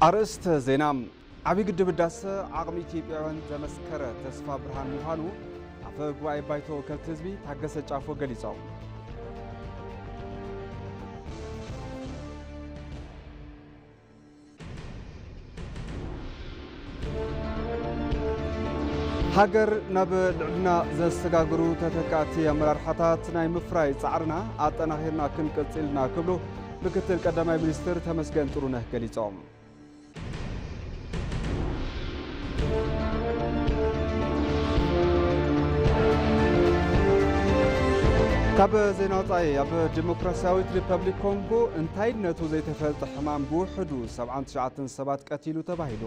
ኣርእስተ ዜና። ዓብዪ ግድብ ህዳሰ ዓቕሚ ኢትዮጵያውያን ዘመስከረ ተስፋ ብርሃን ምዃኑ ኣፈ ጉባኤ ባይቶ ወከልቲ ህዝቢ ታገሰ ጫፎ ገሊጾም። ሃገር ናብ ልዕልና ዘሰጋግሩ ተተካእቲ ኣመራርሓታት ናይ ምፍራይ ጻዕርና ኣጠናኺርና ክንቅጽል ኢና ክብሉ ምክትል ቀዳማይ ሚኒስትር ተመስገን ጥሩነህ ገሊጾም። ካብ ዜና ወጻኢ፣ ኣብ ዲሞክራሲያዊት ሪፐብሊክ ኮንጎ እንታይነቱ ዘይተፈልጠ ሕማም ብውሕዱ ሰብዓን ትሽዓተን ሰባት ቀቲሉ ተባሂሉ።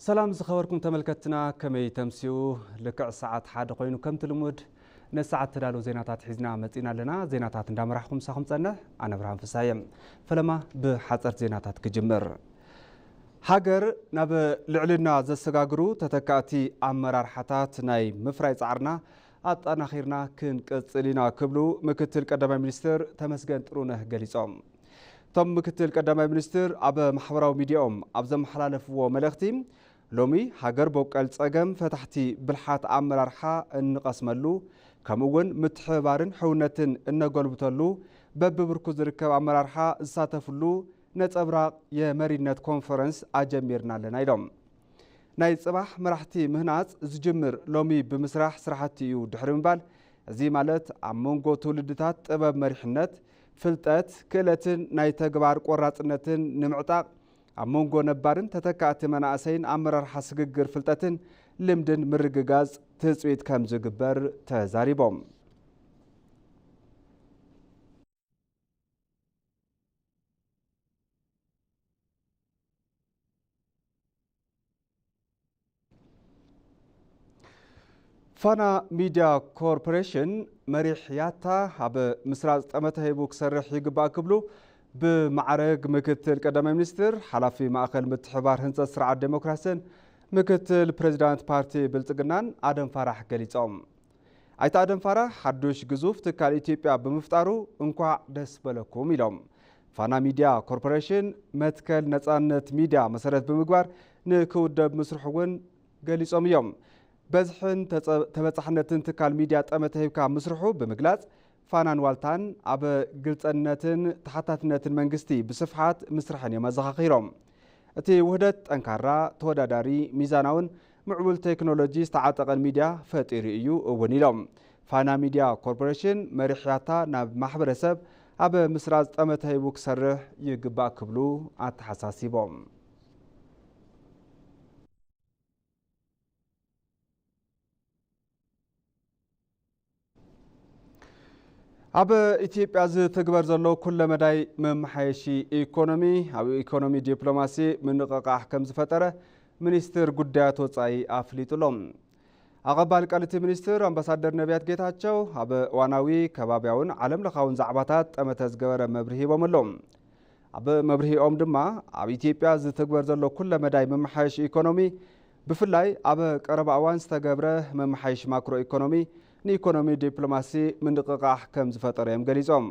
ሰላም ዝኸበርኩም ተመልከትና፣ ከመይ ተምስዩ? ልክዕ ሰዓት ሓደ ኮይኑ ከምቲ ልሙድ ነሰዓት ተዳለዉ ዜናታት ሒዝና መጺና ኣለና። ዜናታት እንዳመራሕኹም ምሳኹም ጸንሕ ኣነ ብርሃን ፍሳየ። ፈለማ ብሓጸርቲ ዜናታት ክጅምር። ሃገር ናብ ልዕልና ዘሰጋግሩ ተተካእቲ ኣመራርሓታት ናይ ምፍራይ ጻዕርና ኣጠናኺርና ክንቅጽል ኢና ክብሉ ምክትል ቀዳማይ ሚኒስትር ተመስገን ጥሩነህ ገሊጾም። እቶም ምክትል ቀዳማይ ሚኒስትር ኣብ ማሕበራዊ ሚዲያኦም ኣብ ዘመሓላለፍዎ መልእኽቲ፣ ሎሚ ሃገር በቆል ጸገም ፈታሕቲ ብልሓት ኣመራርሓ እንቐስመሉ፣ ከምኡ እውን ምትሕብባርን ሕውነትን እነጎልብተሉ፣ በብብርኩ ዝርከብ ኣመራርሓ ዝሳተፍሉ ነጸብራቕ የመሪነት ኮንፈረንስ ኣጀሚርና ኣለና ኢሎም። ናይ ጽባሕ መራሕቲ ምህናጽ ዝጅምር ሎሚ ብምስራሕ ስራሕቲ እዩ ድሕሪ ምባል፣ እዚ ማለት ኣብ መንጎ ትውልድታት ጥበብ መሪሕነት፣ ፍልጠት፣ ክእለትን ናይ ተግባር ቆራጽነትን ንምዕጣቕ ኣብ መንጎ ነባርን ተተካእቲ መናእሰይን ኣመራርሓ ስግግር ፍልጠትን ልምድን ምርግጋጽ ትጽቢት ከም ዝግበር ተዛሪቦም። ፋና ሚድያ ኮርፖሬሽን መሪሕ ያታ ኣብ ምስራጽ ጠመተ ሂቡ ክሰርሕ ይግባእ ክብሉ ብማዕረግ ምክትል ቀዳማይ ሚኒስትር ሓላፊ ማእኸል ምትሕባር ህንጸት ስርዓት ዴሞክራስን ምክትል ፕሬዚዳንት ፓርቲ ብልጽግናን ኣደም ፋራሕ ገሊጾም። ኣይተ ኣደም ፋራሕ ሓዱሽ ግዙፍ ትካል ኢትዮጵያ ብምፍጣሩ እንኳዕ ደስ በለኩም ኢሎም። ፋና ሚድያ ኮርፖሬሽን መትከል ነጻነት ሚድያ መሰረት ብምግባር ንክውደብ ምስርሑ እውን ገሊጾም እዮም። በዝሕን ተጸ-፣ ተበጻሕነትን ትካል ሚድያ ጠመተ ሂብካ ምስርሑ ብምግላጽ፣ ፋናን ዋልታን ኣብ ግልጸነትን ተሓታትነትን መንግስቲ ብስፍሓት ምስርሐን እዮም ኣዘኻኺሮም። እቲ ውህደት ጠንካራ፣ ተወዳዳሪ፣ ሚዛናውን ምዕቡል ቴክኖሎጂ ዝተዓጠቐን ሚድያ ፈጢሩ እዩ እውን ኢሎም። ፋና ሚድያ ኮርፖሬሽን መሪሕ ያታ ናብ ማሕበረሰብ ኣብ ምስራጽ ጠመተ ሂቡ ክሰርሕ ይግባእ ክብሉ ኣተሓሳሲቦም። ኣብ ኢትዮጵያ ዝትግበር ዘሎ ኩለመዳይ መመሓየሺ ኢኮኖሚ፣ ኣብ ኢኮኖሚ ዲፕሎማሲ ምንቕቓሕ ከም ዝፈጠረ ሚኒስትር ጉዳያት ወጻኢ ኣፍሊጡ ኣሎ። ኣቐባል ቃል እቲ ሚኒስትር ኣምባሳደር ነቢያት ጌታቸው፣ ኣብ እዋናዊ ከባብያውን ዓለም ለኻውን ዛዕባታት ጠመተ ዝገበረ መብርሂ ሂቦም ኣለዉ። ኣብ መብርሂኦም ድማ፣ ኣብ ኢትዮጵያ ዝትግበር ዘሎ ኩለ መዳይ ምምሓያሽ ኢኮኖሚ፣ ብፍላይ ኣብ ቀረባ እዋን ዝተገብረ ምምሓይሽ ማክሮ ኢኮኖሚ፣ ንኢኮኖሚ ዲፕሎማሲ ምንቕቓሕ ከም ዝፈጠረ እዮም ገሊጾም።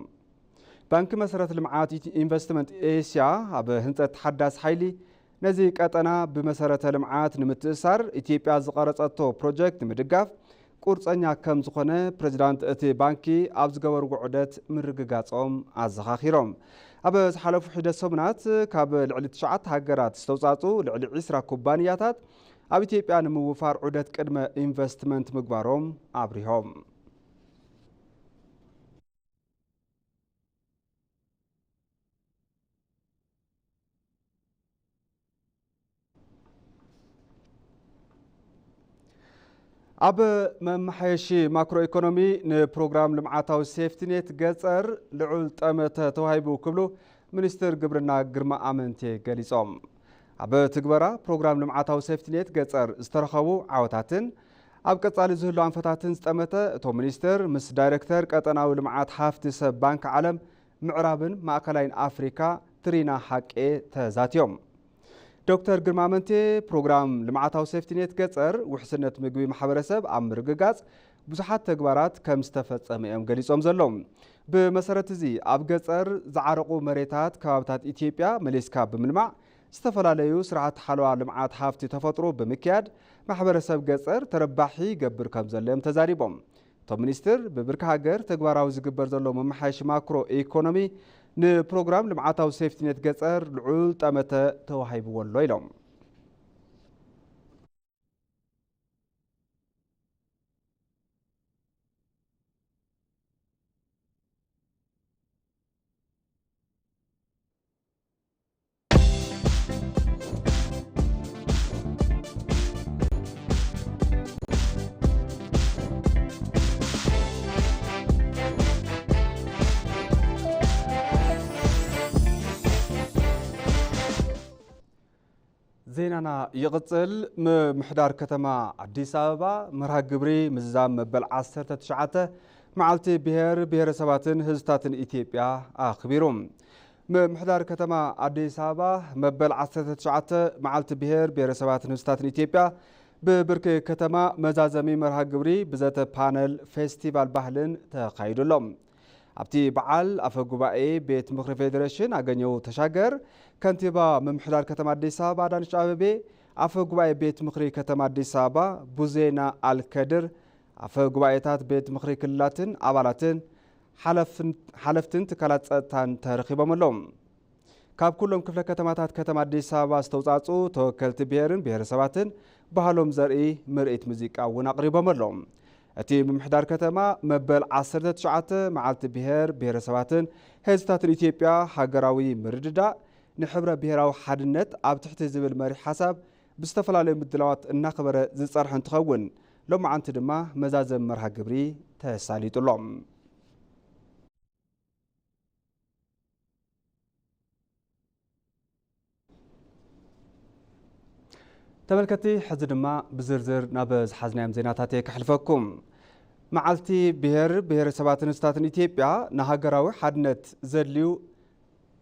ባንኪ መሰረተ ልምዓት ኢት-፣ ኢንቨስትመንት ኤስያ፣ ኣብ ህንጸት ሓዳስ ሓይሊ ነዚ ቀጠና ብመሰረተ ልምዓት ንምትእሳር ኢትዮጵያ ዝቐረጸቶ ፕሮጀክት ንምድጋፍ ቁርጸኛ ከም ዝኾነ ፕሬዚዳንት እቲ ባንኪ ኣብ ዝገበርዎ ዑደት ምርግጋጾም ኣዘኻኺሮም። ኣብ ዝሓለፉ ሒደት ሰሙናት ካብ ልዕሊ ትሽዓተ ሃገራት ዝተውጻጹ ልዕሊ ዒስራ ኩባንያታት ኣብ ኢትዮጵያ ንምውፋር ዑደት ቅድመ ኢንቨስትመንት ምግባሮም ኣብሪሆም። ኣብ መመሓየሺ ማክሮ ኢኮኖሚ ንፕሮግራም ልምዓታዊ ሴፍቲኔት ገጸር ልዑል ጠመተ ተዋሂቡ ክብሉ ሚኒስትር ግብርና ግርማ ኣመንቴ ገሊጾም። ኣብ ትግበራ ፕሮግራም ልምዓታዊ ሴፍትኔት ገጸር ዝተረኸቡ ዓወታትን ኣብ ቀጻሊ ዝህሉ ኣንፈታትን ዝጠመተ እቶም ሚኒስትር ምስ ዳይሬክተር ቀጠናዊ ልምዓት ሃፍቲ ሰብ ባንክ ዓለም ምዕራብን ማእከላይን ኣፍሪካ ትሪና ሃቄ ተዛትዮም። ዶክተር ግርማ መንቴ ፕሮግራም ልምዓታዊ ሴፍትኔት ገጸር ውሕስነት ምግቢ ማሕበረሰብ ኣብ ምርግጋጽ ብዙሓት ተግባራት ከም ዝተፈጸመ እዮም ገሊጾም ዘለዉ። ብመሰረት እዚ ኣብ ገጸር ዝዓረቑ መሬታት ከባብታት ኢትዮጵያ መሊስካ ብምልማዕ ዝተፈላለዩ ስራሕቲ ሓለዋ ልምዓት ሃፍቲ ተፈጥሮ ብምክያድ ማሕበረሰብ ገጸር ተረባሒ ይገብር ከም ዘሎ እዮም ተዛሪቦም። እቶም ሚኒስትር ብብርኪ ሃገር ተግባራዊ ዝግበር ዘሎ መመሓየሺ ማክሮ ኢኮኖሚ ንፕሮግራም ልምዓታዊ ሴፍትኔት ገጸር ልዑል ጠመተ ተዋሂብዎ ኣሎ ኢሎም። ዜናና ይቕጽል። ምምሕዳር ከተማ ኣዲስ ኣበባ መርሃ ግብሪ ምዝዛም መበል ዓሰርተ ትሽዓተ መዓልቲ ብሔር ብሔረሰባትን ህዝብታትን ኢትዮጵያ ኣኽቢሩ። ምምሕዳር ከተማ ኣዲስ ኣበባ መበል ዓሰርተ ትሽዓተ መዓልቲ ብሔር ብሔረሰባትን ህዝብታትን ኢትዮጵያ ብብርኪ ከተማ መዛዘሚ መርሃ ግብሪ ብዘተ ፓነል ፌስቲቫል ባህልን ተኻይዱ ኣሎ። ኣብቲ በዓል ኣፈ ጉባኤ ቤት ምኽሪ ፌዴሬሽን ኣገኘው ተሻገር፣ ከንቲባ ምምሕዳር ከተማ ኣዲስ ኣበባ ኣዳነች ኣቤቤ፣ ኣፈ ጉባኤ ቤት ምኽሪ ከተማ ኣዲስ ኣበባ ቡዜና ኣልከድር፣ ኣፈ ጉባኤታት ቤት ምኽሪ ክልላትን ኣባላትን ሓለፍን-፣ ሓለፍትን ትካላት ጸጥታን ተረኺቦም ኣለዉ። ካብ ኩሎም ክፍለ ከተማታት ከተማ ኣዲስ ኣበባ ዝተውጻጹ ተወከልቲ ብሔርን ብሔረሰባትን ባህሎም ዘርኢ ምርኢት ሙዚቃ እውን ኣቕሪቦም ኣለዉ። እቲ ምምሕዳር ከተማ መበል ዓሰርተ ትሽዓተ መዓልቲ ብሔር ብሔረሰባትን ህዝብታትን ኢትዮጵያ ሃገራዊ ምርድዳእ ንሕብረ ብሔራዊ ሓድነት ኣብ ትሕቲ ዝብል መሪሕ ሓሳብ ብዝተፈላለዩ ምድላዋት እናኸበረ ዝጸርሐ እንትኸውን፣ ሎማዓንቲ ድማ መዛዘም መርሃ ግብሪ ተሳሊጡ ኣሎ። ተመልከቲ፣ ሕዚ ድማ ብዝርዝር ናብ ዝሓዝናዮም ዜናታት እየ ከሕልፈኩም። መዓልቲ ብሔር ብሔረሰባትን ህዝብታትን ኢትዮጵያ ንሃገራዊ ሓድነት ዘድልዩ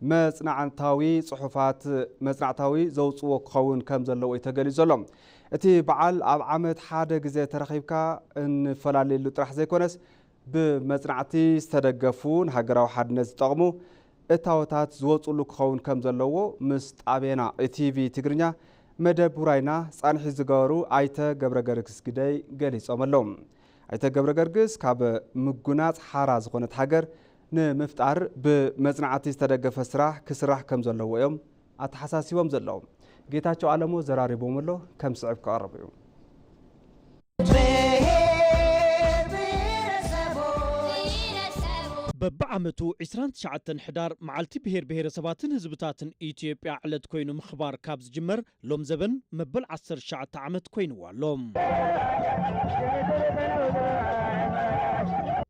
መጽናዕታዊ ጽሑፋት መጽናዕታዊ ዘውጽዎ ክኸውን ከም ዘለዎ እዩ ተገሊጹ ዘሎ። እቲ በዓል ኣብ ዓመት ሓደ ግዜ ተረኺብካ እንፈላለየሉ ጥራሕ ዘይኮነስ፣ ብመጽናዕቲ ዝተደገፉ ንሃገራዊ ሓድነት ዝጠቕሙ እታወታት ዝወጽሉ ክኸውን ከም ዘለዎ ምስ ጣብያና ቲቪ ትግርኛ መደብ ውራይና ጻንሒት ዝገበሩ ኣይተ ገብረ ገርግስ ግደይ ገሊጾም ኣለዉ። ኣይተ ገብረ ገርግስ ካብ ምጉናጽ ሓራ ዝኾነት ሃገር ንምፍጣር ብመጽናዕቲ ዝተደገፈ ስራሕ ክስራሕ ከም ዘለዎ እዮም ኣተሓሳሲቦም ዘለዉ። ጌታቸው ኣለሙ ዘራሪቦም ኣሎ፣ ከም ስዕብ ክቐርብ እዩ። በብዓመቱ ዕስራን ትሽዓተን ሕዳር መዓልቲ ብሔር ብሔረሰባትን ህዝብታትን ኢትዮጵያ ዕለት ኮይኑ ምኽባር ካብ ዝጅመር ሎም ዘበን መበል ዓሰርተ ትሽዓተ ዓመት ኮይንዋ ኣሎ።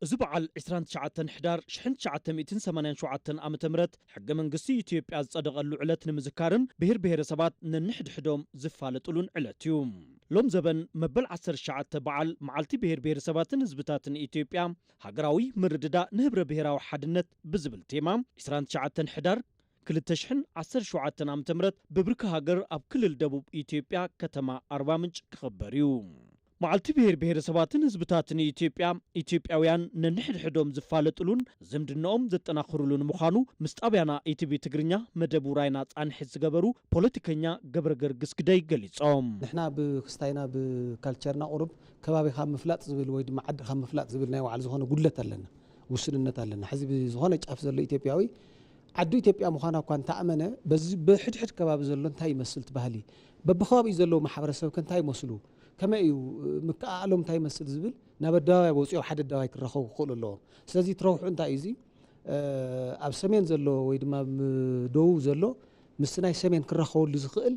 እዚ በዓል ዕስራን ትሽዓተን ሕዳር ሽሕን ትሽዓተ ሚእትን ሰማንያን ሸውዓተን ዓመተ ምህረት ሕገ መንግስቲ ኢትዮጵያ ዝጸደቐሉ ዕለት ንምዝካርን ብሔር ብሔረሰባት ነንሕድሕዶም ዝፋለጡሉን ዕለት እዩ። ሎም ዘበን መበል ዓሰርተ ትሽዓተ በዓል መዓልቲ ብሔር ብሔረሰባትን ህዝብታትን ኢትዮጵያ ሃገራዊ ምርድዳእ ንህብረ ብሔራዊ ሓድነት ብዝብል ቴማ ዕስራን ትሽዓተን ሕዳር ክልተ ሽሕን ዓሰርተ ሸውዓተን ዓመተ ምህረት ብብርኪ ሃገር ኣብ ክልል ደቡብ ኢትዮጵያ ከተማ ኣርባ ምንጭ ክኽበር እዩ። መዓልቲ ብሔር ብሔረሰባትን ህዝብታትን ኢትዮጵያ፣ ኢትዮጵያውያን ነንሕድሕዶም ዝፋለጥሉን ዝምድናኦም ዘጠናኽርሉን ምዃኑ ምስ ጣብያና ኢቲቪ ትግርኛ መደብ ውራይና ጻንሒት ዝገበሩ ፖለቲከኛ ገብረ ገርግስ ግደይ ገሊጾም። ንሕና ብክስታይና ብካልቸርና ቁሩብ ከባቢኻ ምፍላጥ ዝብል ወይ ድማ ዓድኻ ምፍላጥ ዝብል ናይ ባዕሉ ዝኾነ ጉድለት ኣለና፣ ውስንነት ኣለና። ሕዚ ብዝኾነ ጫፍ ዘሎ ኢትዮጵያዊ ዓዱ ኢትዮጵያ ምዃና እኳ እንተኣመነ፣ በዚ ብሕድሕድ ከባቢ ዘሎ እንታይ ይመስል እቲ ባህሊ፣ በብከባቢኡ ዘለዉ ማሕበረሰብ ከ እንታይ ይመስሉ፣ ከመይ እዩ ምክእኣሎም እንታይ ይመስል ዝብል ናብ ኣደባባይ ወፂኦም ሓደ ኣደባባይ ክራኸቡ ክኽእሉ ኣለዎም። ስለዚ እቲ ረብሑ እንታይ እዩ? እዚ ኣብ ሰሜን ዘሎ ወይ ድማ ኣብ ደቡብ ዘሎ ምስ ናይ ሰሜን ክራኸበሉ ዝኽእል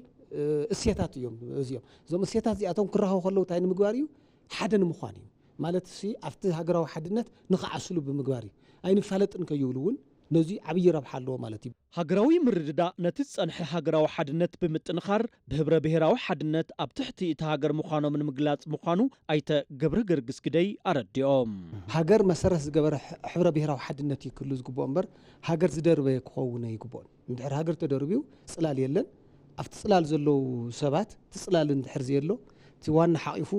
እሴታት እዮም እዚኦም። እዞም እሴታት እዚኣቶም ክራኸቡ ከለዉ እንታይ ንምግባር እዩ? ሓደ ንምዃን እዩ። ማለት ሲ ኣብቲ ሃገራዊ ሓድነት ንኽዓስሉ ብምግባር እዩ። ኣይንፋለጥን ከይብሉ እውን ነዚ ዓብዪ ረብሓ ኣለዎ ማለት እዩ። ሃገራዊ ምርድዳእ ነቲ ዝጸንሐ ሃገራዊ ሓድነት ብምጥንኻር ብህብረ ብሔራዊ ሓድነት ኣብ ትሕቲ እታ ሃገር ምዃኖም ንምግላጽ ምዃኑ ኣይተ ገብረ ገርግስ ግደይ ኣረዲኦም። ሃገር መሰረት ዝገበረ ሕብረ ብሔራዊ ሓድነት እዩ ክህሉ ዝግብኦ እምበር ሃገር ዝደርበየ ክኸውን ኣይግብኦን። እንድሕር ሃገር ተደርብዩ ጽላል የለን። ኣብቲ ጽላል ዘለዉ ሰባት እቲ ጽላል እንድሕር ዘየሎ እቲ ዋና ሓቒፉ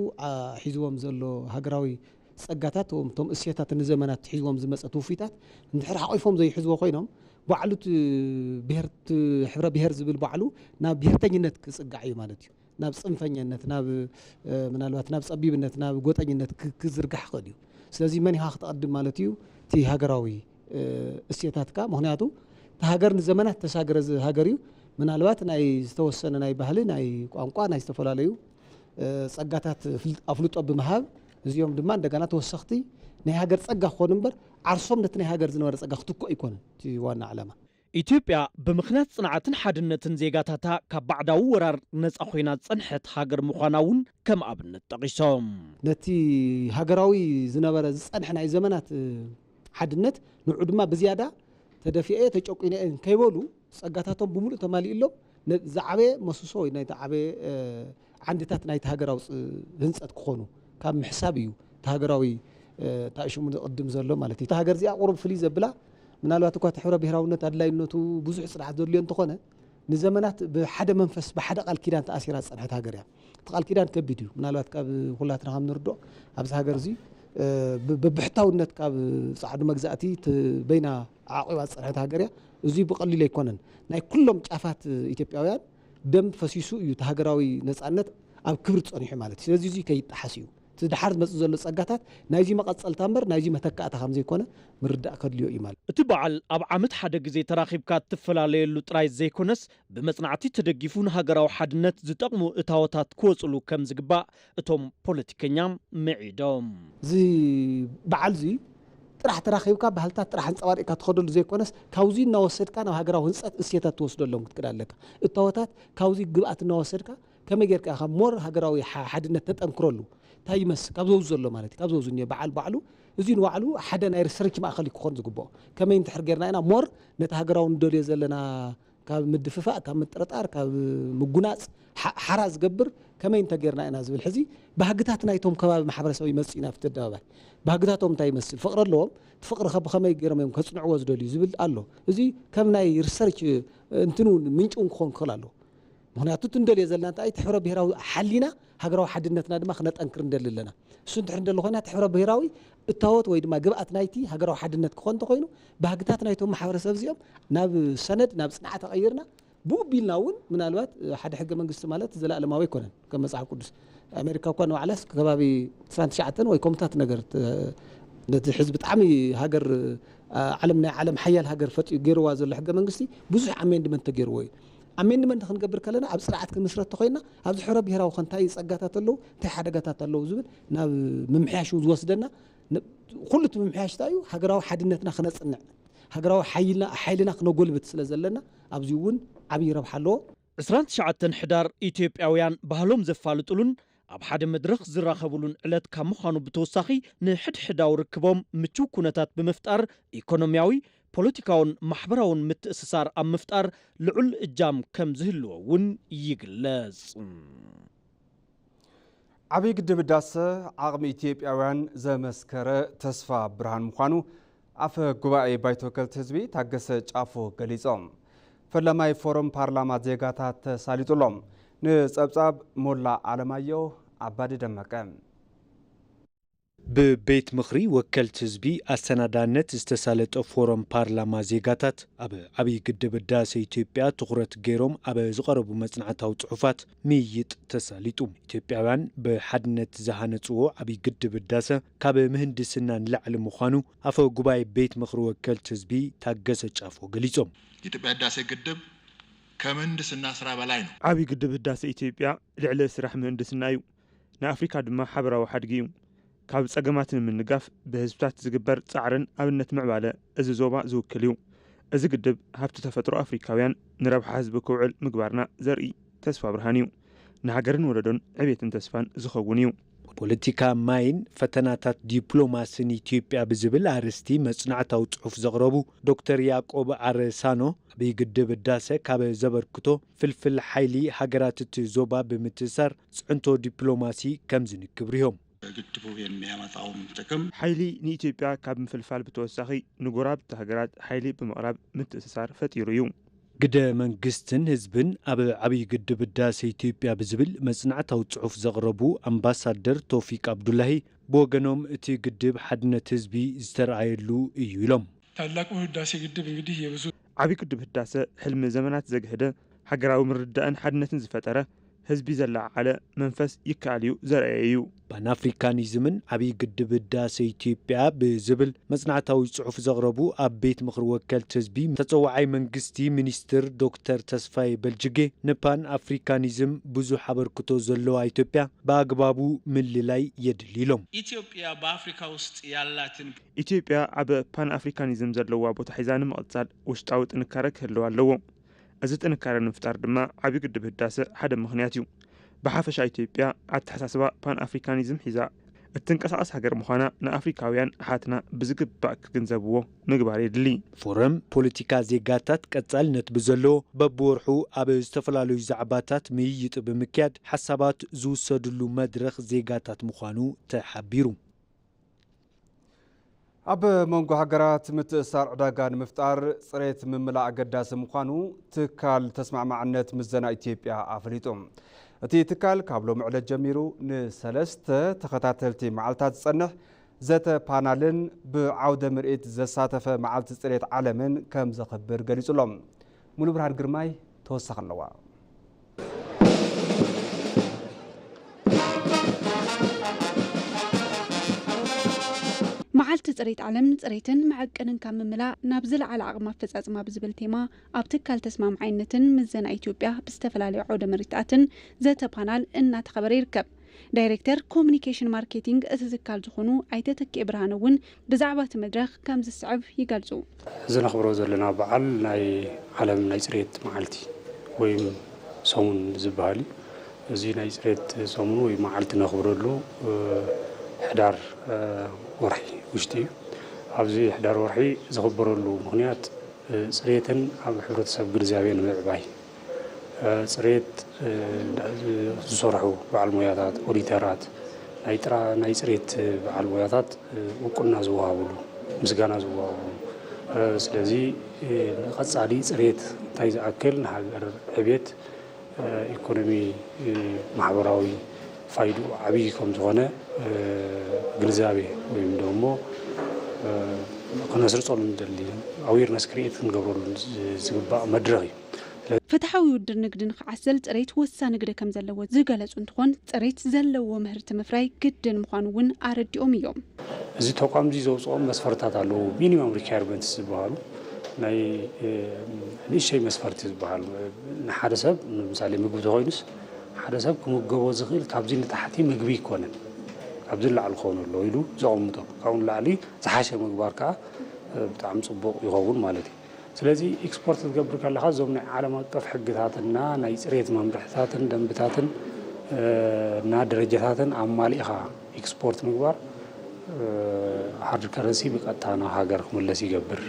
ሒዝዎም ዘሎ ሃገራዊ ጸጋታት እቶም እሴታት ንዘመናት ሒዝዎም ዝመጸ ትውፊታት እንድሕር ሓቒፎም ዘይሕዝዎ ኮይኖም ባዕሉ እቲ ብሔር ሕብረ ብሔር ዝብል ባዕሉ ናብ ብሔርተኝነት ክጽጋዕ እዩ ማለት እዩ። ናብ ጽንፈኛነት ናብ ምናልባት ናብ ጸቢብነት ናብ ጎጠኝነት ክዝርጋሕ ክእል እዩ። ስለዚ መን ኢኻ ክትቐድም ማለት እዩ እቲ ሃገራዊ እሴታትካ። ምክንያቱ እቲ ሃገር ንዘመናት ተሳገረ ሃገር እዩ። ምናልባት ናይ ዝተወሰነ ናይ ባህሊ ናይ ቋንቋ ናይ ዝተፈላለዩ ጸጋታት ኣፍልጦ ብምሃብ እዚኦም ድማ እንደገና ተወሰኽቲ ናይ ሃገር ጸጋ ክኾኑ እምበር ዓርሶም ነቲ ናይ ሃገር ዝነበረ ጸጋ ክትክኦ ኣይኮነን እቲ ዋና ዓላማ። ኢትዮጵያ ብምኽንያት ጽንዓትን ሓድነትን ዜጋታታ ካብ ባዕዳዊ ወራር ነጻ ኮይና ዝጸንሐት ሃገር ምዃና እውን ከም ኣብነት ጠቒሶም። ነቲ ሃገራዊ ዝነበረ ዝጸንሐ ናይ ዘመናት ሓድነት ንዑ ድማ ብዝያዳ ተደፊኤ ተጨቁነ እየን ከይበሉ ጸጋታቶም ብምሉእ ተማሊእሎም ዝዓበየ መሱሶ ወይ ናይ ዓበየ ዓንድታት ናይቲ ሃገራዊ ህንፀት ክኾኑ ካብ ምሕሳብ እዩ። እቲ ሃገራዊ እንታይ ሽሙ ቅድም ዘሎ ማለት እዩ። እታ ሃገር እዚኣ ቁሩብ ፍልይ ዘብላ ምናልባት እኳ እቲ ሕብረ ብሄራውነት ኣድላይነቱ ብዙሕ ፅንዓት ዘድልዮ እንተኾነ ንዘመናት ብሓደ መንፈስ ብሓደ ቃል ኪዳን ተኣሲራ ዝፀንሐት ሃገር እያ። እቲ ቃል ኪዳን ከቢድ እዩ። ምናልባት ካብ ኩላትና ከም ንርድኦ ኣብዚ ሃገር እዚ በብሕታውነት ካብ ፃዕዱ መግዛእቲ በይና ዓቂባ ዝፀንሐት ሃገር እያ። እዚ ብቐሊል ኣይኮነን። ናይ ኩሎም ጫፋት ኢትዮጵያውያን ደም ፈሲሱ እዩ እቲ ሃገራዊ ነፃነት ኣብ ክብሪ ፀኒሑ ማለት እዩ። ስለዚ እዚ ከይጠሓስ እዩ። እቲ ድሓር ዝመፅእ ዘሎ ፀጋታት ናይዚ መቐፀልታ እምበር ናይዚ መተካእታ ከም ዘይኮነ ምርዳእ ከድልዮ እዩ ማለት እዩ። እቲ በዓል ኣብ ዓመት ሓደ ግዜ ተራኺብካ እትፈላለየሉ ጥራይ ዘይኮነስ ብመጽናዕቲ ተደጊፉ ንሃገራዊ ሓድነት ዝጠቕሙ እታወታት ክወፅሉ ከም ዝግባእ እቶም ፖለቲከኛ ምዒዶም። እዚ በዓል እዚ ጥራሕ ተራኺብካ ባህልታት ጥራሕ ኣንፀባሪቕካ ትኸደሉ ዘይኮነስ ካብዚ እናወሰድካ ናብ ሃገራዊ ህንፀት እሴታት ትወስደሎም ክትክድ ኣለካ። እታወታት ካብዚ ግብኣት እናወሰድካ ከመይ ጌርካ ኢኻ ሞር ሃገራዊ ሓድነት ተጠንክረሉ እንታይ ይመስል ካብ ዘውዝ ዘሎ ማለት እዩ። ካብ ዘውዝ እኒኦ በዓል ባዕሉ እዚ ንባዕሉ ሓደ ናይ ሪሰርች ማእኸል እዩ ክኾን ዝግብኦ። ከመይ እንድሕር ጌርና ኢና ሞር ነቲ ሃገራዊ ንደልዮ ዘለና ካብ ምድፍፋእ ካብ ምጥርጣር ካብ ምጉናፅ ሓራ ዝገብር ከመይ እንተጌርና ኢና ዝብል ሕዚ ባህግታት ናይቶም ከባቢ ማሕበረሰብ ይመፅእ ኢና ኣብቲ ኣደባባይ። ባህግታቶም እንታይ ይመስል ፍቕሪ ኣለዎም እቲ ፍቕሪ ከ ብኸመይ ገይሮም እዮም ከፅንዕዎ ዝደልዩ ዝብል ኣሎ። እዚ ከም ናይ ሪሰርች እንትኑ ምንጭ እውን ክኾን ክኽእል ኣለዎ። ምክንያቱ እቲ እንደልዮ ዘለና እንታይ እቲ ሕብረ ብሄራዊ ሓሊና ሃገራዊ ሓድነትና ድማ ክነጠንክር እንደሊ ኣለና። እሱ እንድሕር እንደሊ ኮይና እቲ ሕብረ ብሄራዊ እታወት ወይ ድማ ግብኣት ናይቲ ሃገራዊ ሓድነት ክኾን እንተኮይኑ ባህግታት ናይቶም ማሕበረሰብ እዚኦም ናብ ሰነድ ናብ ፅንዓት ኣቐይርና ብኡ ቢልና እውን ምናልባት ሓደ ሕገ መንግስቲ ማለት ዘለኣለማዊ ኣይኮነን ከም መፅሓፍ ቅዱስ ኣሜሪካ እኳ ንባዕላስ ከባቢ ዕስራን ትሽዓተን ወይ ከምታት ነገር ነቲ ሕዚ ብጣዕሚ ሃገር ዓለም ናይ ዓለም ሓያል ሃገር ፈጢሩ ገይርዋ ዘሎ ሕገ መንግስቲ ብዙሕ ኣሜንድመንት ተገይርዎ እዩ። ኣሜንድመንት ክንገብር ከለና ኣብ ስርዓት ክንምስረት ተኮይና ኣብዚ ሕብረ ብሄራዊ ከ እንታይ ፀጋታት ኣለዉ እንታይ ሓደጋታት ኣለዉ ዝብል ናብ ምምሕያሽ ዝወስደና ኩሉ እቲ ምምሕያሽ እንታይ እዩ ሃገራዊ ሓድነትና ክነፅንዕ ሃገራዊ ሓይልና ክነጎልብት ስለ ዘለና ኣብዚ እውን ዓብዪ ረብሓ ኣለዎ። ዕስራን ትሽዓተን ሕዳር ኢትዮጵያውያን ባህሎም ዘፋልጡሉን ኣብ ሓደ መድረኽ ዝራኸቡሉን ዕለት ካብ ምዃኑ ብተወሳኺ ንሕድሕዳዊ ርክቦም ምችው ኩነታት ብምፍጣር ኢኮኖሚያዊ፣ ፖለቲካውን ማሕበራውን ምትእስሳር ኣብ ምፍጣር ልዑል እጃም ከም ዝህልዎ እውን ይግለጽ። ዓብዪ ግድብ ህዳሰ ዓቕሚ ኢትዮጵያውያን ዘመስከረ ተስፋ ብርሃን ምዃኑ ኣፈ ጉባኤ ባይቶ ወከልቲ ህዝቢ ታገሰ ጫፎ ገሊጾም። ፈላማይ ፎረም ፓርላማ ዜጋታት ተሳሊጡሎም። ንጸብጻብ ሞላ ኣለማየሁ ኣባዲ ደመቀ። ብቤት ምኽሪ ወከልቲ ህዝቢ ኣሰናዳነት ዝተሳለጠ ፎረም ፓርላማ ዜጋታት ኣብ ዓብዪ ግድብ ህዳሰ ኢትዮጵያ ትኹረት ገይሮም ኣብ ዝቐረቡ መጽናዕታዊ ጽሑፋት ምይይጥ ተሳሊጡ። ኢትዮጵያውያን ብሓድነት ዝሃነጽዎ ዓብዪ ግድብ ህዳሰ ካብ ምህንድስና ንላዕሊ ምዃኑ ኣፈ ጉባኤ ቤት ምኽሪ ወከልቲ ህዝቢ ታገሰ ጫፎ ገሊጾም። የኢትዮጵያ ህዳሴ ግድብ ከምህንድስና ስራ በላይ ነው። ዓብዪ ግድብ ህዳሰ ኢትዮጵያ ልዕሊ ስራሕ ምህንድስና እዩ። ንኣፍሪካ ድማ ሓበራዊ ሓድጊ እዩ። ካብ ጸገማት ንምንጋፍ ብህዝብታት ዝግበር ጻዕርን ኣብነት ምዕባለ እዚ ዞባ ዝውክል እዩ። እዚ ግድብ ሃብቲ ተፈጥሮ ኣፍሪካውያን ንረብሓ ህዝቢ ክውዕል ምግባርና ዘርኢ ተስፋ ብርሃን እዩ። ንሃገርን ወለዶን ዕቤትን ተስፋን ዝኸውን እዩ። ፖለቲካ ማይን ፈተናታት ዲፕሎማስን ኢትዮጵያ ብዝብል ኣርእስቲ መጽናዕታዊ ጽሑፍ ዘቕረቡ ዶክተር ያዕቆብ ኣረሳኖ፣ ዓብዪ ግድብ ህዳሰ ካብ ዘበርክቶ ፍልፍል ሓይሊ ሃገራት እቲ ዞባ ብምትእስሳር ጽዕንቶ ዲፕሎማሲ ከም ዝንክብ ሪሆም። ግድቡ የሚያመጣውም ጥቅም ሓይሊ ንኢትዮጵያ ካብ ምፍልፋል ብተወሳኺ ንጎረባብቲ ሃገራት ሓይሊ ብምቕራብ ምትእስሳር ፈጢሩ እዩ። ግደ መንግስትን ህዝብን ኣብ ዓብዪ ግድብ ህዳሰ ኢትዮጵያ ብዝብል መጽናዕታዊ ጽሑፍ ዘቕረቡ ኣምባሳደር ቶፊቅ ኣብዱላሂ ብወገኖም እቲ ግድብ ሓድነት ህዝቢ ዝተረኣየሉ እዩ ኢሎም። ታላቁ ህዳሴ ግድብ እንግዲህ የብዙ ዓብዪ ግድብ ህዳሰ ሕልሚ ዘመናት ዘግህደ ሃገራዊ ምርድዳእን ሓድነትን ዝፈጠረ ህዝቢ ዘለዓዓለ መንፈስ ይከኣል እዩ ዘርኣየ እዩ። ፓንኣፍሪካኒዝምን ዓብዪ ግድብ ህዳሰ ኢትዮጵያ ብዝብል መጽናዕታዊ ጽሑፍ ዘቕረቡ ኣብ ቤት ምኽሪ ወከልቲ ህዝቢ ተጸዋዓይ መንግስቲ ሚኒስትር ዶክተር ተስፋዬ በልጅጌ ንፓን ኣፍሪካኒዝም ብዙሕ ኣበርክቶ ዘለዋ ኢትዮጵያ ብኣግባቡ ምልላይ የድሊ ኢሎም። ኢትዮጵያ በአፍሪካ ውስጥ ያላትን ኢትዮጵያ ኣብ ፓን ኣፍሪካኒዝም ዘለዋ ቦታ ሒዛ ንምቕጻል ውሽጣዊ ጥንካረ ክህልዋ ኣለዎ። እዚ ጥንካረ ንምፍጣር ድማ ዓብዪ ግድብ ህዳሰ ሓደ ምኽንያት እዩ። ብሓፈሻ ኢትዮጵያ ኣተሓሳስባ ፓን ኣፍሪካኒዝም ሒዛ እትንቀሳቐስ ሃገር ምዃና ንኣፍሪካውያን ኣሓትና ብዝግባእ ክግንዘብዎ ምግባር የድሊ። ፎረም ፖለቲካ ዜጋታት ቀጻልነት ብዘለዎ በብወርሑ ኣብ ዝተፈላለዩ ዛዕባታት ምይይጥ ብምክያድ ሓሳባት ዝውሰድሉ መድረኽ ዜጋታት ምዃኑ ተሓቢሩ። ኣብ መንጎ ሃገራት ምትእስሳር ዕዳጋ ንምፍጣር ጽሬት ምምላእ ኣገዳሲ ምዃኑ ትካል ተስማዕማዕነት ምዘና ኢትዮጵያ ኣፍሊጡ። እቲ ትካል ካብ ሎሚ ዕለት ጀሚሩ ንሰለስተ ተኸታተልቲ መዓልታት ዝጸንሕ ዘተ ፓናልን ብዓውደ ምርኢት ዘሳተፈ መዓልቲ ጽሬት ዓለምን ከም ዘኽብር ገሊጹ ኣሎ። ሙሉ ብርሃን ግርማይ ተወሳኺ ኣለዋ። መዓልቲ ፅሬት ዓለም ንፅሬትን መዐቀንን ካብ ምምላእ ናብ ዝለዓለ ዓቕሚ ኣፈፃፅማ ብዝብል ቴማ ኣብ ትካል ተስማምዓይነትን ምዘና ኢትዮጵያ ብዝተፈላለዩ ዓውደ መሪትኣትን ዘተ ፓናል እናተኸበረ ይርከብ። ዳይሬክተር ኮሙኒኬሽን ማርኬቲንግ እቲ ትካል ዝኾኑ ኣይተ ተኪኤ ብርሃነ እውን ብዛዕባ እቲ መድረኽ ከም ዝስዕብ ይገልፁ። እዚ ነኽብሮ ዘለና በዓል ናይ ዓለም ናይ ፅሬት መዓልቲ ወይም ሰሙን ዝበሃል እዩ። እዚ ናይ ፅሬት ሰሙን ወይ መዓልቲ ነኽብረሉ ሕዳር ወርሒ ውሽጢ እዩ። ኣብዚ ሕዳር ወርሒ ዝኽበረሉ ምኽንያት ፅሬትን ኣብ ሕብረተሰብ ግንዛቤ ንምዕባይ ፅሬት ዝሰርሑ በዓል ሞያታት፣ ኦዲተራት፣ ናይ ጥራ ናይ ፅሬት በዓል ሞያታት እውቅና ዝወሃብሉ፣ ምስጋና ዝወሃብሉ። ስለዚ ንቐፃሊ ፅሬት እንታይ ዝኣክል ንሃገር ዕቤት ኢኮኖሚ ማሕበራዊ ፋይድኡ ዓብዪ ከም ዝኾነ ግንዛቤ ወይም ደሞ ክነስርፀሉ ንደሊ ኣዌርነስ ክሪኤት ክንገብረሉ ዝግባእ መድረኽ እዩ። ፍትሓዊ ውድድር ንግዲ ንክዓስል ፅሬት ወሳኒ ግደ ከም ዘለዎ ዝገለፁ እንትኾን ፅሬት ዘለዎ ምህርቲ ምፍራይ ግድን ምዃኑ እውን ኣረዲኦም እዮም። እዚ ተቋም እዚ ዘውፅኦም መስፈርታት ኣለዉ። ሚኒማም ሪኳየርመንትስ ዝበሃሉ ናይ ንእሸይ መስፈርቲ ዝበሃል ንሓደ ሰብ ንምሳሌ ምግቢ ተኮይኑስ ሓደ ሰብ ክምገቦ ዝኽእል ካብዚ ንታሕቲ ምግቢ ይኮነን ካብዚ ንላዕሊ ክኸውን ኣለዎ ኢሉ ዘቐምጦ ካብኡ ንላዕሊ ዝሓሸ ምግባር ከዓ ብጣዕሚ ፅቡቕ ይኸውን ማለት እዩ። ስለዚ ኤክስፖርት ክትገብር ከለኻ እዞም ናይ ዓለም ኣቀፍ ሕግታትና ናይ ፅሬት መምርሕታትን ደንብታትን እና ደረጃታትን ኣማሊእኻ ኤክስፖርት ምግባር ሃርድ ከረንሲ ብቀጥታ ናብ ሃገር ክምለስ ይገብር፣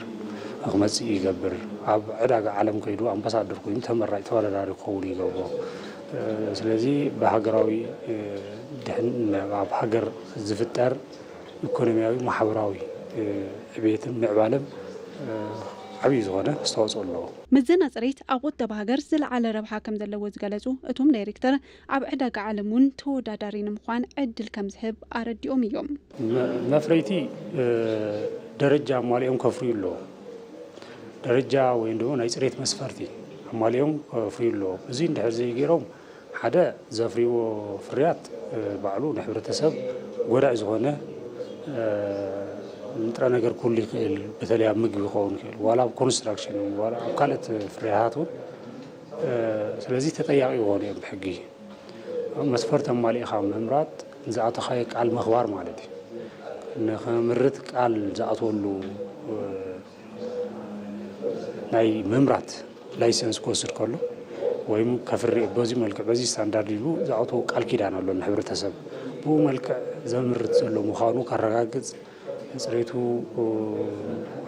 ክመፅእ ይገብር። ኣብ ዕዳጋ ዓለም ከይዱ ኣምባሳደር ኮይኑ ተመራጭ ተወዳዳሪ ክኸውን ይገብሮ። ስለዚ ብሃገራዊ ድሕን ኣብ ሃገር ዝፍጠር ኢኮኖሚያዊ ማሕበራዊ ዕቤትን ምዕባለን ዓብዪ ዝኾነ ኣስተዋፅኦ ኣለዎ። ምዘና ፅሬት ኣብ ቁጠባ ሃገር ዝለዓለ ረብሓ ከም ዘለዎ ዝገለፁ እቶም ዳይሬክተር ኣብ ዕዳጋ ዓለም እውን ተወዳዳሪ ንምዃን ዕድል ከም ዝህብ ኣረዲኦም እዮም። መፍረይቲ ደረጃ ኣማሊኦም ከፍርዩ ኣለዎ። ደረጃ ወይም ድማ ናይ ፅሬት መስፈርቲ ኣማሊኦም ከፍርዩ ኣለዎም። እዚ እንድሕር ዘይገይሮም ሓደ ዘፍርይዎ ፍርያት ባዕሉ ንሕብረተሰብ ጎዳኢ ዝኾነ ንጥረ ነገር ክህሉ ይኽእል፣ በተለይ ኣብ ምግቢ ክኸውን ይኽእል፣ ዋላ ኣብ ኮንስትራክሽን፣ ዋላ ኣብ ካልኦት ፍርያታት እውን። ስለዚ ተጠያቂ ይኾኑ እዮም ብሕጊ። መስፈርት ኣማሊእኻ ምምራጥ ንዝኣተኻዮ ቃል ምኽባር ማለት እዩ። ንኸምርት ቃል ዝኣትወሉ ናይ ምምራት ላይሰንስ ክወስድ ከሎ ወይም ከፍሪ በዚ መልክዕ በዚ ስታንዳርድ ኢሉ ዝኣተዎ ቃል ኪዳን ኣሎ ንሕብረተሰብ ብኡ መልክዕ ዘምርት ዘሎ ምዃኑ ከረጋግጽ፣ ጽሬቱ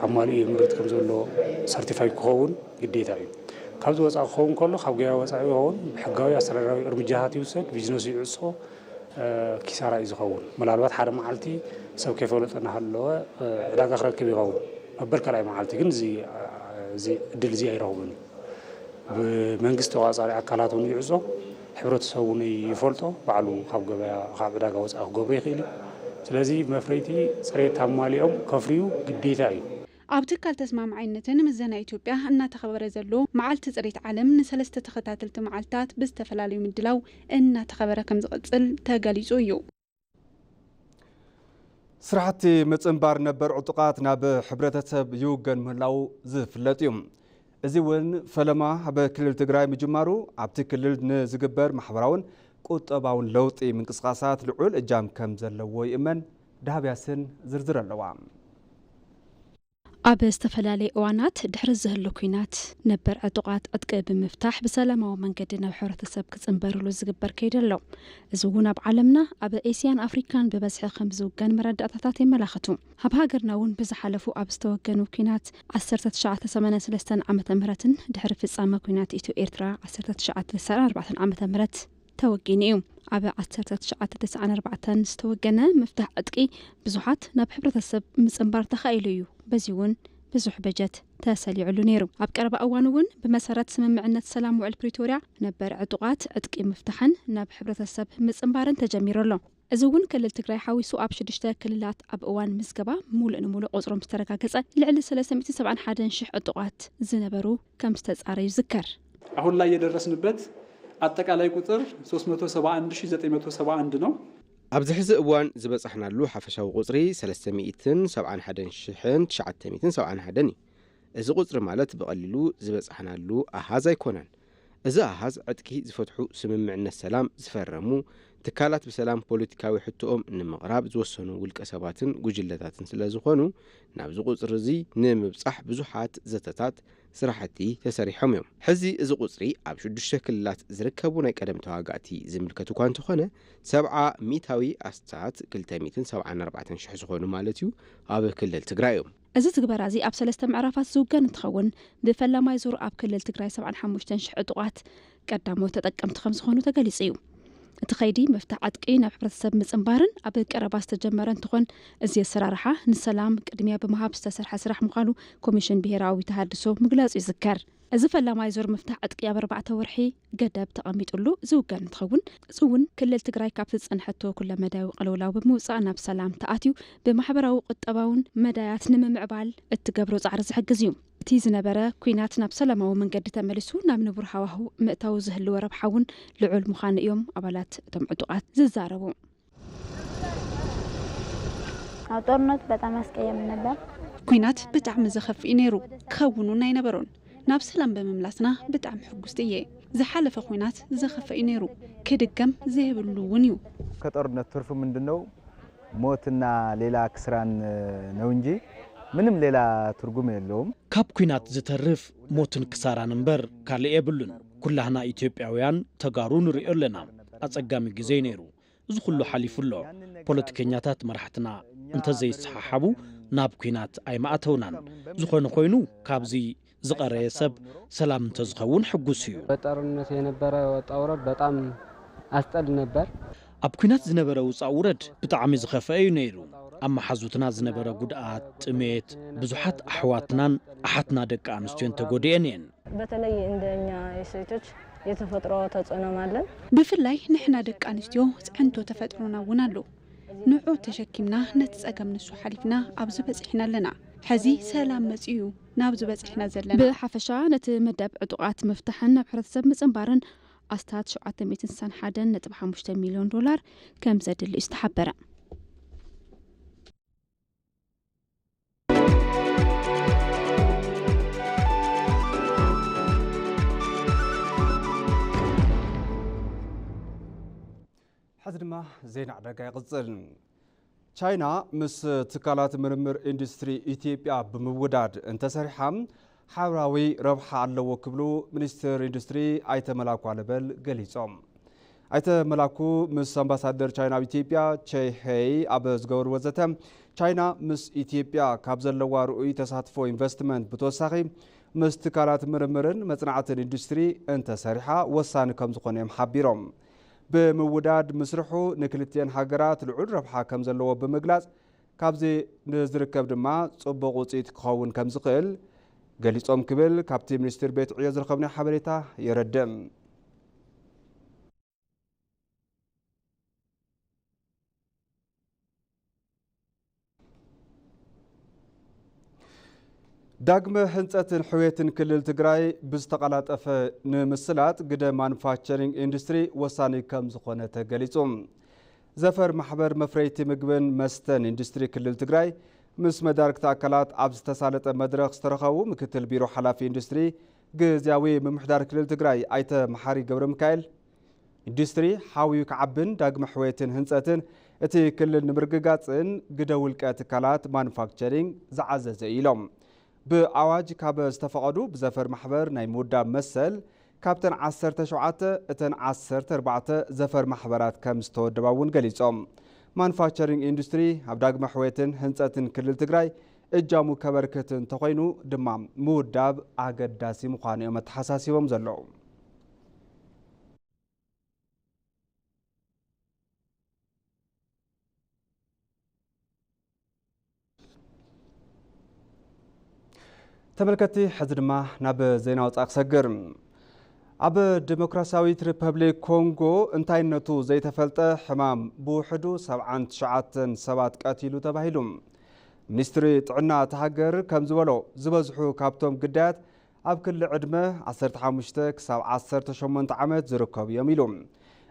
ኣማሊኡ የምርት ከም ዘሎ ሰርቲፋይ ክኸውን ግዴታ እዩ። ካብዚ ወጻኢ ክኸውን ከሎ፣ ካብ ገበያ ወጻኢ ይኸውን፣ ብሕጋዊ ኣስተዳደራዊ እርምጃታት ይውሰድ፣ ቢዝነሱ ይዕጾ፣ ኪሳራ እዩ ዝኸውን። ምናልባት ሓደ መዓልቲ ሰብ ከይፈለጦ እናሃለወ ዕዳጋ ክረክብ ይኸውን። መበል ካልኣይ መዓልቲ ግን እዚ፣ እዚ ዕድል እዚ ኣይረኽቦን እዩ። ብመንግስቲ ተቋጻሪ ኣካላት እውን ይዕጾ፣ ሕብረተሰብ እውን ይፈልጦ፣ ባዕሉ ካብ ገበያ፣ ካብ ዕዳጋ ወጻኢ ክገብሮ ይኽእል እዩ። ስለዚ መፍረይቲ ጽሬት ኣማሊኦም ከፍርዩ ግዴታ እዩ። ኣብ ትካል ተስማምዓይነትን ምዘና ኢትዮጵያ እናተኸበረ ዘሎ መዓልቲ ጽሬት ዓለም ንሰለስተ ተኸታተልቲ መዓልታት ብዝተፈላለዩ ምድላው እናተኸበረ ከም ዝቕጽል ተገሊጹ እዩ። ስራሕቲ ምጽንባር ነበር ዕጡቓት ናብ ሕብረተሰብ ይውገን ምህላው ዝፍለጥ እዩ። እዚ እውን ፈለማ ኣብ ክልል ትግራይ ምጅማሩ ኣብቲ ክልል ንዝግበር ማሕበራውን ቁጠባውን ለውጢ ምንቅስቃሳት ልዑል እጃም ከም ዘለዎ ይእመን። ዳህብ ያስን ዝርዝር ኣለዋ። ኣብ ዝተፈላለየ እዋናት ድሕሪ ዝህሉ ኲናት ነበር ዕጡቓት ዕጥቂ ብምፍታሕ ብሰላማዊ መንገዲ ናብ ሕብረተሰብ ክጽንበርሉ ዝግበር ከይዲ ኣሎ። እዚ እውን ኣብ ዓለምና ኣብ ኤስያን ኣፍሪካን ብበዝሒ ከም ዝውገን መረዳእታታት የመላኽቱ። ኣብ ሃገርና እውን ብዝሓለፉ ኣብ ዝተወገኑ ኲናት ዓሰርተ ትሽዓተ ሰማንያን ሰለስተን ዓመተ ምህረትን ድሕሪ ፍጻመ ኲናት ኢትዮ ኤርትራ ዓሰርተ ትሽዓተ ተስዓን ኣርባዕተን ዓመተ ምህረት ተወጊኑ እዩ። ኣብ ዓሰርተ ትሽዓተ ተስዓን ኣርባዕተን ዝተወገነ ምፍታሕ ዕጥቂ ብዙሓት ናብ ሕብረተሰብ ምጽንባር ተኻኢሉ እዩ። በዚ እውን ብዙሕ በጀት ተሰሊዕሉ ነይሩ። ኣብ ቀረባ እዋን እውን ብመሰረት ስምምዕነት ሰላም ውዕል ፕሪቶርያ ነበር ዕጡቓት ዕጥቂ ምፍታሕን ናብ ሕብረተሰብ ምጽንባርን ተጀሚሩ ኣሎ። እዚ እውን ክልል ትግራይ ሓዊሱ ኣብ ሽዱሽተ ክልላት ኣብ እዋን ምዝገባ ሙሉእ ንሙሉእ ቁፅሮም ዝተረጋገፀ ልዕሊ ሰለስተ ሚእትን ሰብዓን ሓደን ሽሕ ዕጡቓት ዝነበሩ ከም ዝተፃረዩ ይዝከር። አሁን ላይ የደረስንበት አጠቃላይ ቁጥር ሶስት መቶ ሰባ አንድ ሺህ ዘጠኝ መቶ ሰባ አንድ ነው። ኣብዚ ሕዚ እዋን ዝበጻሕናሉ ሓፈሻዊ ቁጽሪ ሰለስተ ሚእትን ሰብዓን ሓደን ሽሕን ትሽዓተ ሚእትን ሰብዓን ሓደን እዩ። እዚ ቁጽሪ ማለት ብቐሊሉ ዝበጻሕናሉ ኣሃዝ ኣይኮነን። እዚ ኣሃዝ ዕጥቂ ዝፈትሑ፣ ስምምዕነት ሰላም ዝፈረሙ፣ ትካላት ብሰላም ፖለቲካዊ ሕቶኦም ንምቕራብ ዝወሰኑ ውልቀ ሰባትን ጉጅለታትን ስለ ዝኾኑ ናብዚ ቁጽሪ እዚ ንምብጻሕ ብዙሓት ዘተታት ስራሕቲ ተሰሪሖም እዮም። ሕዚ እዚ ቁጽሪ ኣብ ሽዱሽተ ክልላት ዝርከቡ ናይ ቀደም ተዋጋእቲ ዝምልከት እኳ እንተኾነ፣ ሰብዓ ሚእታዊ ኣስታት ክልተ ሚእትን ሰብዓን ኣርባዕተን ሽሕ ዝኾኑ ማለት እዩ ኣብ ክልል ትግራይ እዮም። እዚ ትግበራ እዚ ኣብ ሰለስተ ምዕራፋት ዝውገን እንትኸውን፣ ብፈላማይ ዙር ኣብ ክልል ትግራይ ሰብዓን ሓሙሽተን ሽሕ ዕጡቓት ቀዳሞት ተጠቀምቲ ከም ዝኾኑ ተገሊጹ እዩ። እቲ ኸይዲ ምፍታሕ ዕጥቂ ናብ ሕብረተሰብ ምጽንባርን ኣብ ቀረባ ዝተጀመረ እንትኾን፣ እዚ ኣሰራርሓ ንሰላም ቅድሚያ ብምሃብ ዝተሰርሐ ስራሕ ምዃኑ ኮሚሽን ብሄራዊ ተሃድሶ ምግላጹ ይዝከር። እዚ ፈላማይ ዙር ምፍታሕ ዕጥቂ ኣብ ኣርባዕተ ወርሒ ገደብ ተቐሚጡሉ ዝውገን እንትኸውን፣ እዚ እውን ክልል ትግራይ ካብቲ ዝጸንሐቶ ኩለመዳያዊ ቅልውላው ብምውጻእ ናብ ሰላም ተኣትዩ ብማሕበራዊ ቁጠባውን መዳያት ንምምዕባል እትገብሮ ጻዕሪ ዝሕግዝ እዩ። እቲ ዝነበረ ኲናት ናብ ሰላማዊ መንገዲ ተመሊሱ ናብ ንቡር ሃዋህው ምእታው ዝህልዎ ረብሓ እውን ልዑል ምዃኑ እዮም ኣባላት እቶም ዕጡቓት ዝዛረቡ። አዎ፣ ጦርነቱ በጣም አስቀያሚ ነበር። ኲናት ብጣዕሚ ዘኸፍእ እዩ ነይሩ፣ ክኸውን እውን ኣይነበሮን። ናብ ሰላም ብምምላስና ብጣዕሚ ሕጉስቲ እየ። ዝሓለፈ ኲናት ዘኸፍእ እዩ ነይሩ፣ ክድገም ዘይብሉ እውን እዩ። ከጦርነት ትርፉ ምንድን ነው? ሞትና ሌላ ክስራን ነው እንጂ ምንም ሌላ ትርጉም የለውም። ካብ ኲናት ዝተርፍ ሞትን ክሳራን እምበር ካልእ የብሉን። ኩላህና ኢትዮጵያውያን ተጋሩ ንሪኦ ኣለና። ኣጸጋሚ ግዜ ነይሩ። እዚ ኩሉ ሓሊፉ ኣሎ። ፖለቲከኛታት መራሕትና እንተዘይሰሓሓቡ ናብ ኲናት ኣይምኣተውናን። ዝኾነ ኮይኑ ካብዚ ዝቐረየ ሰብ ሰላም እንተዝኸውን ሕጉስ እዩ። በጦርነት የነበረ ውጣ ውረድ በጣም ኣስጠሊ ነበር። ኣብ ኲናት ዝነበረ ውፃእ ውረድ ብጣዕሚ ዝኸፍአ እዩ ነይሩ። ኣብ መሓዙትና ዝነበረ ጉድኣት፣ ጥሜት፣ ብዙሓት ኣሕዋትናን ኣሓትና ደቂ ኣንስትዮን ተጎዲኤን እየን። በተለይ እንደኛ የሴቶች የተፈጥሮ ተጽዕኖም ኣለን። ብፍላይ ንሕና ደቂ ኣንስትዮ ፅዕንቶ ተፈጥሮና እውን ኣሎ። ንዑ ተሸኪምና ነቲ ፀገም ንሱ ሓሊፍና ኣብዚ በፂሕና ኣለና። ሕዚ ሰላም መፂኡ እዩ ናብዚ በፂሕና ዘለና። ብሓፈሻ ነቲ መደብ ዕጡቓት ምፍታሕን ናብ ሕብረተሰብ ምፅንባርን ኣስታት ሸውዓተ ሚእትን ስሳን ሓደን ነጥቢ ሓሙሽተ ሚልዮን ዶላር ከም ዘድሊ እዩ ዝተሓበረ። ሕዚ ድማ ዜና ዕዳጋ ይቕጽል። ቻይና ምስ ትካላት ምርምር ኢንዱስትሪ ኢትዮጵያ ብምውዳድ እንተሰሪሓ ሓበራዊ ረብሓ ኣለዎ ክብሉ ሚኒስትር ኢንዱስትሪ ኣይተ መላኩ ኣለበል ገሊጾም። ኣይተ መላኩ ምስ ኣምባሳደር ቻይና ኣብ ኢትዮጵያ ቼይ ሄይ ኣብ ዝገበርዎ ዘተ፣ ቻይና ምስ ኢትዮጵያ ካብ ዘለዋ ርኡይ ተሳትፎ ኢንቨስትመንት ብተወሳኺ ምስ ትካላት ምርምርን መጽናዕትን ኢንዱስትሪ እንተሰሪሓ ወሳኒ ከም ዝኾነ እዮም ሓቢሮም። ብምውዳድ ምስርሑ ንክልቲኤን ሃገራት ልዑል ረብሓ ከም ዘለዎ ብምግላጽ፣ ካብዚ ንዝርከብ ድማ ጽቡቕ ውጽኢት ክኸውን ከም ዝኽእል ገሊጾም ክብል ካብቲ ሚኒስትር ቤት ዕዮ ዝረኸብናዮ ሓበሬታ የረድእ። ዳግመ ህንጸትን ሕውየትን ክልል ትግራይ ብዝተቐላጠፈ ንምስላጥ ግደ ማኑፋክቸሪንግ ኢንዱስትሪ ወሳኒ ከም ዝኾነ ተገሊጹ። ዘፈር ማሕበር መፍረይቲ ምግብን መስተን ኢንዱስትሪ ክልል ትግራይ ምስ መዳርግቲ ኣካላት ኣብ ዝተሳለጠ መድረኽ ዝተረኸቡ ምክትል ቢሮ ሓላፊ ኢንዱስትሪ ግዝያዊ ምምሕዳር ክልል ትግራይ ኣይተ መሓሪ ገብረ ሚካኤል፣ ኢንዱስትሪ ሓውዩ ክዓብን ዳግመ ሕውየትን ህንጸትን እቲ ክልል ንምርግጋጽን ግደ ውልቀ ትካላት ማኑፋክቸሪንግ ዝዓዘዘ እዩ ኢሎም። ብኣዋጅ ካብ ዝተፈቐዱ ብዘፈር ማሕበር ናይ ምውዳብ መሰል ካብተን ዓሰርተ ሸውዓተ እተን ዓሰርተ ኣርባዕተ ዘፈር ማሕበራት ከም ዝተወደባ እውን ገሊጾም። ማኑፋክቸሪንግ ኢንዱስትሪ ኣብ ዳግመ ሕውየትን ህንጸትን ክልል ትግራይ እጃሙ ከበርክት እንተኾይኑ ድማ ምውዳብ ኣገዳሲ ምዃኑ እዮም ኣተሓሳሲቦም ዘለዉ። ተመልከትቲ፣ ሕዚ ድማ ናብ ዜና ወጻኢ ክሰግር። ኣብ ዲሞክራሲያዊት ሪፐብሊክ ኮንጎ እንታይነቱ ዘይተፈልጠ ሕማም ብውሕዱ ሰብዓን ትሽዓተን ሰባት ቀቲሉ ተባሂሉ። ሚኒስትሪ ጥዕና እታ ሃገር ከም ዝበሎ፣ ዝበዝሑ ካብቶም ግዳያት ኣብ ክሊ ዕድመ ዓሰርተ ሓሙሽተ ክሳብ ዓሰርተ ሸሞንተ ዓመት ዝርከቡ እዮም ኢሉ።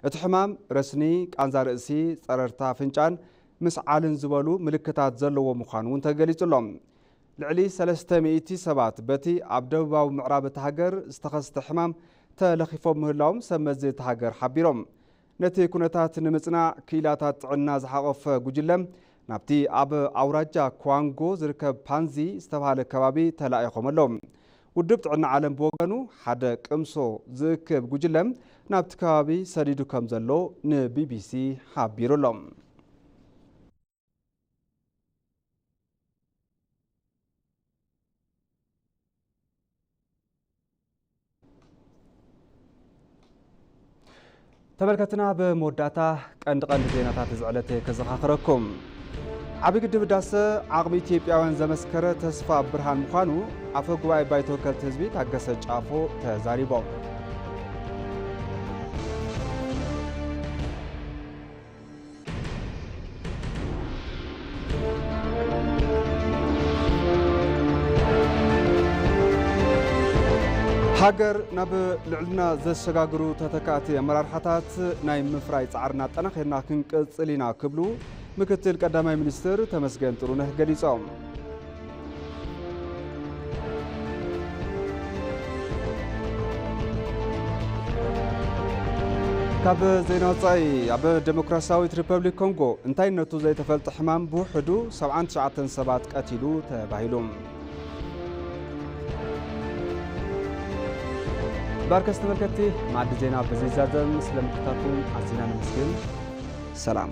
እቲ ሕማም ረስኒ፣ ቃንዛ ርእሲ፣ ጸረርታ ኣፍንጫን ምስዓልን ዝበሉ ምልክታት ዘለዎ ምዃኑ እውን ተገሊጹ ኣሎ። ልዕሊ ሰለስተ ሚእቲ ሰባት በቲ ኣብ ደቡባዊ ምዕራብ እታ ሃገር ዝተኸስተ ሕማም ተለኺፎም ምህላዎም ሰብ መዚ እታ ሃገር ሓቢሮም። ነቲ ኩነታት ንምጽናዕ ክኢላታት ጥዕና ዝሓቖፈ ጉጅለ ናብቲ ኣብ ኣውራጃ ኳንጎ ዝርከብ ፓንዚ ዝተባህለ ከባቢ ተላኢኾም ኣለዉ። ውድብ ጥዕና ዓለም ብወገኑ ሓደ ቅምሶ ዝእክብ ጉጅለ ናብቲ ከባቢ ሰዲዱ ከም ዘሎ ንቢቢሲ ሓቢሩ ኣሎ። ተመልከትና፣ ብመወዳእታ ቀንዲ ቀንዲ ዜናታት እዚ ዕለት ከዘኻኽረኩም። ዓቢ ግድብ ህዳሰ ዓቕሚ ኢትዮጵያውያን ዘመስከረ ተስፋ ብርሃን ምዃኑ ኣፈ ጉባኤ ባይቶ ወከልቲ ህዝቢ ታገሰ ጫፎ ተዛሪቦም። ሃገር ናብ ልዕልና ዘሰጋግሩ ተተካእቲ ኣመራርሓታት ናይ ምፍራይ ጻዕርና ኣጠናኺርና ክንቅጽል ኢና ክብሉ ምክትል ቀዳማይ ሚኒስትር ተመስገን ጥሩነህ ገሊጾም። ካብ ዜና ወጻኢ፣ ኣብ ዴሞክራሲያዊት ሪፐብሊክ ኮንጎ እንታይነቱ ዘይተፈልጠ ሕማም ብውሕዱ ሰብዓን ትሽዓተን ሰባት ቀቲሉ ተባሂሉ። ባርከስ ተመልከትቲ፣ መኣዲ ዜና በዚ ይዛዘም። ስለ ምክታትኩም ኣዚና ነመስግን። ሰላም።